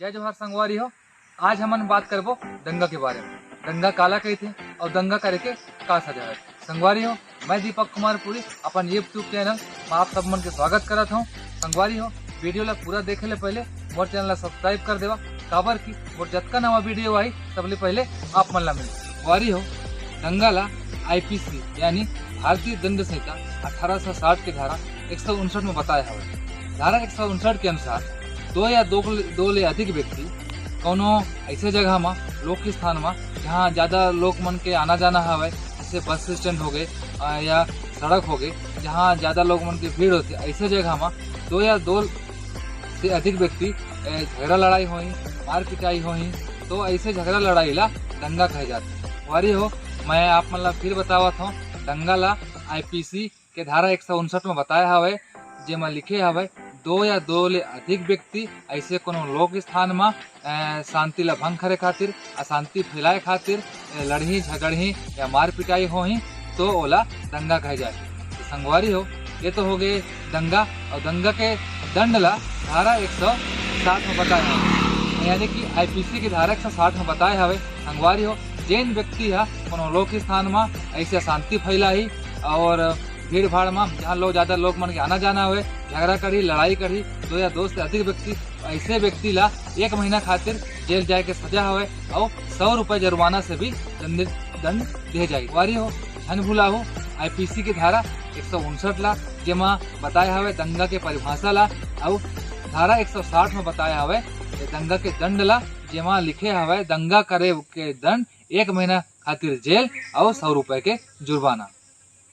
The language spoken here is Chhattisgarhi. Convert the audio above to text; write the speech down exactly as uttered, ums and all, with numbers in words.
जय जोहार संगवारी हो, आज हमन बात करबो दंगा के बारे में। दंगा काला कहिथे अउ दंगा करे के का सजा है? संगवारी हो, मैं दीपक कुमार पुरी अपन YouTube चैनल में आप सब मन के स्वागत करत हूँ। संगवारी हो, वीडियो ला पूरा देखे ले पहले मोर चैनल ला सब्सक्राइब कर देवा, काबर कि मोर जतका नवा वीडियो आई सबले पहले आप मन ला मिल। संगवारी हो, दंगा ला आईपीसी यानी भारतीय दंड संहिता अठारह सौ साठ के धारा एक सौ उनसठ में बताया हवे। धारा एक सौ उनसठ के अनुसार दो या दो, दो ले अधिक व्यक्ति कोनो ऐसे जगह म, लोक स्थान म, जहाँ ज्यादा लोग मन के आना जाना हवय, जैसे बस स्टैंड हो गए, अ, या सड़क हो गए, जहाँ ज्यादा लोग मन के भीड़ होथे, ऐसे जगह म दो या दो से अधिक व्यक्ति, ए, झगड़ा लड़ाई होही, मार पिटाई होही, तो ऐसे झगड़ा लड़ाई ला दंगा कहे जाथे। संगवारी हो, मैं आप मन ला फिर बतावत हूँ, दंगा ला आईपीसी के धारा एक सौ उनसठ में बताया हवय, जेमा लिखे हवय, दो या दो ले अधिक व्यक्ति ऐसे कोनो लोक स्थान म, अ, शांति ला भंग करे खातिर, अशांति फैलाए खातिर, अ, लड़ही झगड़ही या मार पिटाई होही, तो ओला दंगा कहे जाए। तो संगवारी हो, ये तो हो गए दंगा, और दंगा के दंड ला धारा एक सौ साठ में बताए हवय, यानी कि आईपीसी की धारा एक सौ साठ में बताए हवय। संगवारी हो, जेन व्यक्ति ह कोनो लोक स्थान म ऐसे अशांति फैलाही और भीड़ भाड़ म, जहाँ लोग, ज्यादा लोग मन के आना जाना होए, झगड़ा करही, लड़ाई करही, दो या दो से अधिक व्यक्ति, ऐसे व्यक्ति ला एक महीना खातिर जेल जाए के सजा हवय और सौ रुपए जुर्माना से भी दंडित, दंड दिए जाही। संगवारी हो, झन भुलाहू, आईपीसी की धारा एक सौ उनसठ ला, जेमा बताए हवय दंगा के परिभाषा ला, और धारा एक सौ साठ में बताए हवय ये दंगा के दंड ला, जेमा लिखे हवय दंगा करे के दंड एक महीना खातिर जेल और सौ रुपए के जुर्माना।